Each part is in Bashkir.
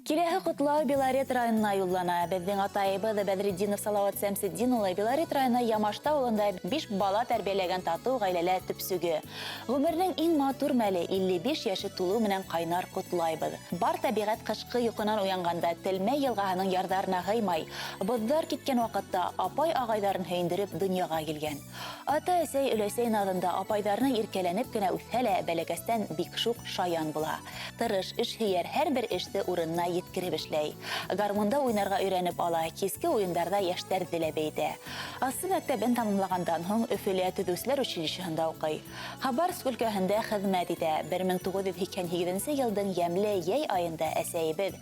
Киләһе ҡотлау Белорет районына юллана. Беҙҙең атайыбыҙ Бәҙретдинов Салауат Сәмсетдин улы Белорет районы Ямашта ауылында 5 бала тәрбиәләгән татыу ғаиләлә төпсөгө. Ғүмеренең иң матур мәле 55 йәше тулыу менән ҡайнар ҡотлайбыҙ. Бар тәбиғәт ҡышҡы йоҡонан уянғанда Телмәй йылғаһының ярҙарына һыймай, боҙҙар киткән ваҡытта апай-ағайҙарын һөйөндөрөп донъяға килгән. Ата-әсәй өләсәй наҙында апайҙарына иркәләнеп кенә үҫһә лә, бәләкәстән бик шуҡ шаян була. Тырыш, эш һөйәр, һәр бер эште урынына еткереп эшләй. Гармунда уйнарға өйрәнеп ала, киске уйындарҙа йәштәрҙе лә бейетә. Ассы мәктәбен тамамлағандан һуң Өфөлә төҙөүселәр училищеһында уҡый. Хабаровск өлкәһендә хеҙмәт итә. 1988 йылдың йәмле йәй айында әсәйебеҙ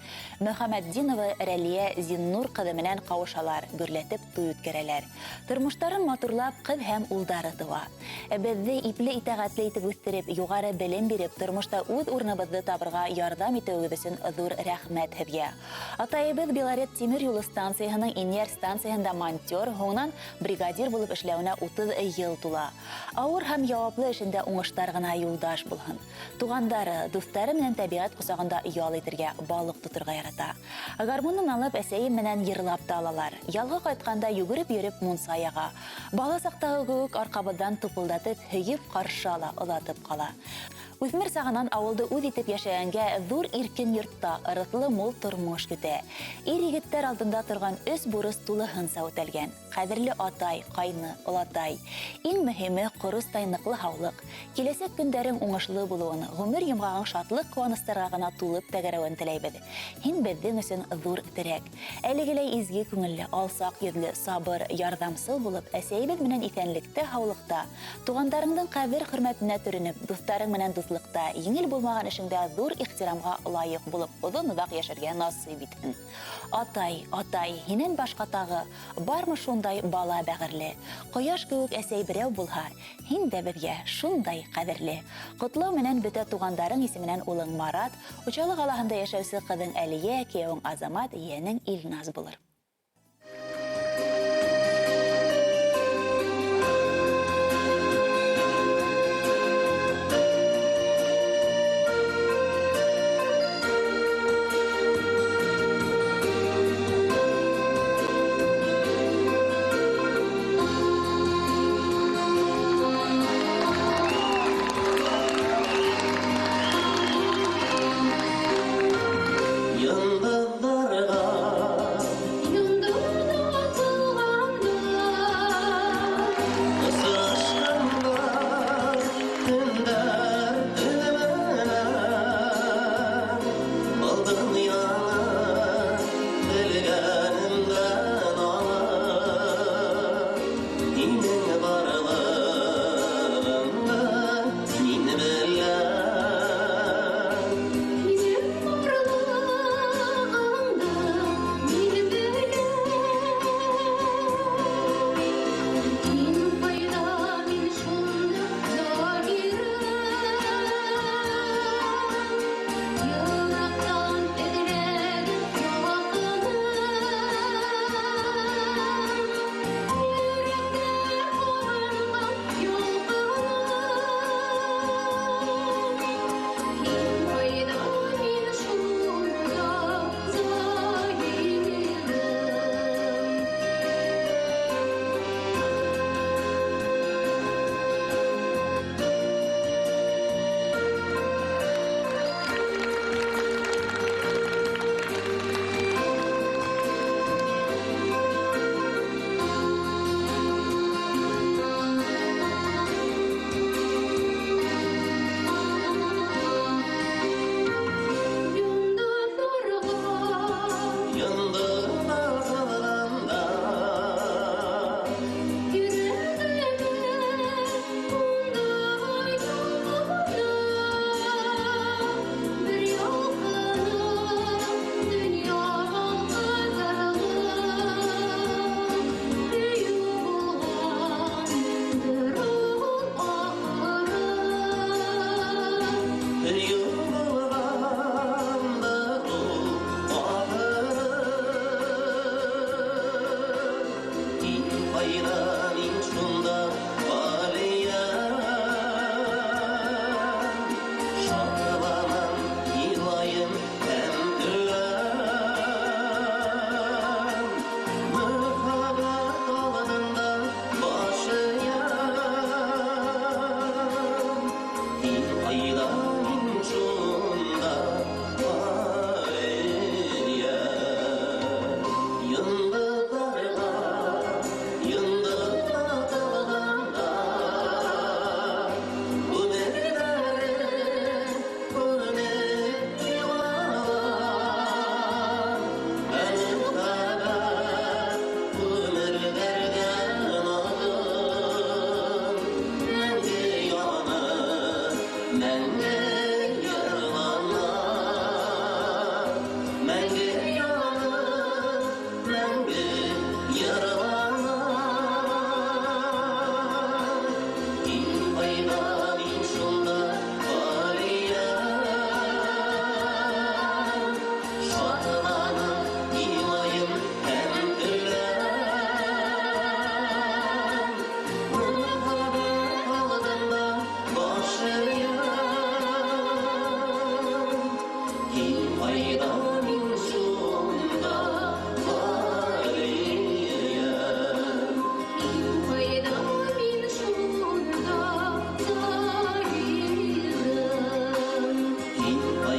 Мөхәмәтдинова Рәлиә Зиннур ҡыҙы менән ҡауышалар, гөрләтеп туй үткәрәләр. Тормоштарын матурлап, ҡыҙ һәм улдары тыуа. Беҙҙе ипле итәғәтле итеп үҫтереп, юғары белем биреп, тормошта үҙ урыныбыҙҙы табырға ярҙам итеүегеҙ өсөн ҙур рәхмәт һеҙгә. Атайыбыҙ Белорет тимер юлы станцияһының Инйәр станцияһында монтер, һуңынан бригадир булып эшләүенә 30 йыл тула. Ауыр һәм яуаплы эшендә уңыштар ғына юлдаш булһын. Туғандары, дуҫтары менән тәбиғәт ҡосағында ял итергә, балыҡ тоторға ярата. Гармунын алып, әсәйем менән йырлап та алалар. Ялға ҡайтҡанда йүгереп йөрөп мунса яға. Бала саҡтағы кеүек арҡабыҙҙан тупылдатып, һөйөп ҡаршы ала, оҙатып ҡала. Үҫмер сағынан ауылды үҙ итеп йәшәгәнгә ҙур иркен йортта ырыҫлы мул тормош көтә. Ир егеттәр алдында торған өс бурыс тулыһынса үтәлгән. Ҡәҙерле атай, ҡайны, олатай. Иң мөһиме ҡоростай ныҡлы һаулыҡ. Киләсәк көндәрең уңышлы булыуын, ғүмер йомғағың шатлыҡ ҡыуаныстарға ғына тулып тәгәрәүен теләйбеҙ. Һин беҙҙең өсөн ҙур терәк. Әлегеләй изге күңелле, алсаҡ йөҙлө, сабыр, ярҙамсыл булып, әсәйебеҙ менән иҫәнлектә, һаулыҡта, туғандарыңдың ҡәҙер хөрмәтенә төрөнөп, дуҫтарың менән дуҫлыҡта, еңел булмаған эшеңдә ҙур ихтирамға лайыҡ булып, оҙон оҙаҡ йәшәргә насип итһен. Атай, атай, һинән башҡа тағы бармы шундай бала бәғерле? Ҡояш кеүек әсәй берәү булһа, һин дә беҙгә шундай ҡәҙерле. Ҡотлау менән бөтә туғандарың исеменән улың Марат, Учалы ҡалаһында йәшәүсе ҡыҙың Әлиә, кейәүең Азамат, ейәнең Илназ булыр. Йондоҙҙарға Йондоҙ атылған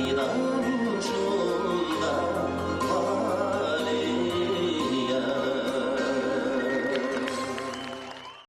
Ҡайҙа?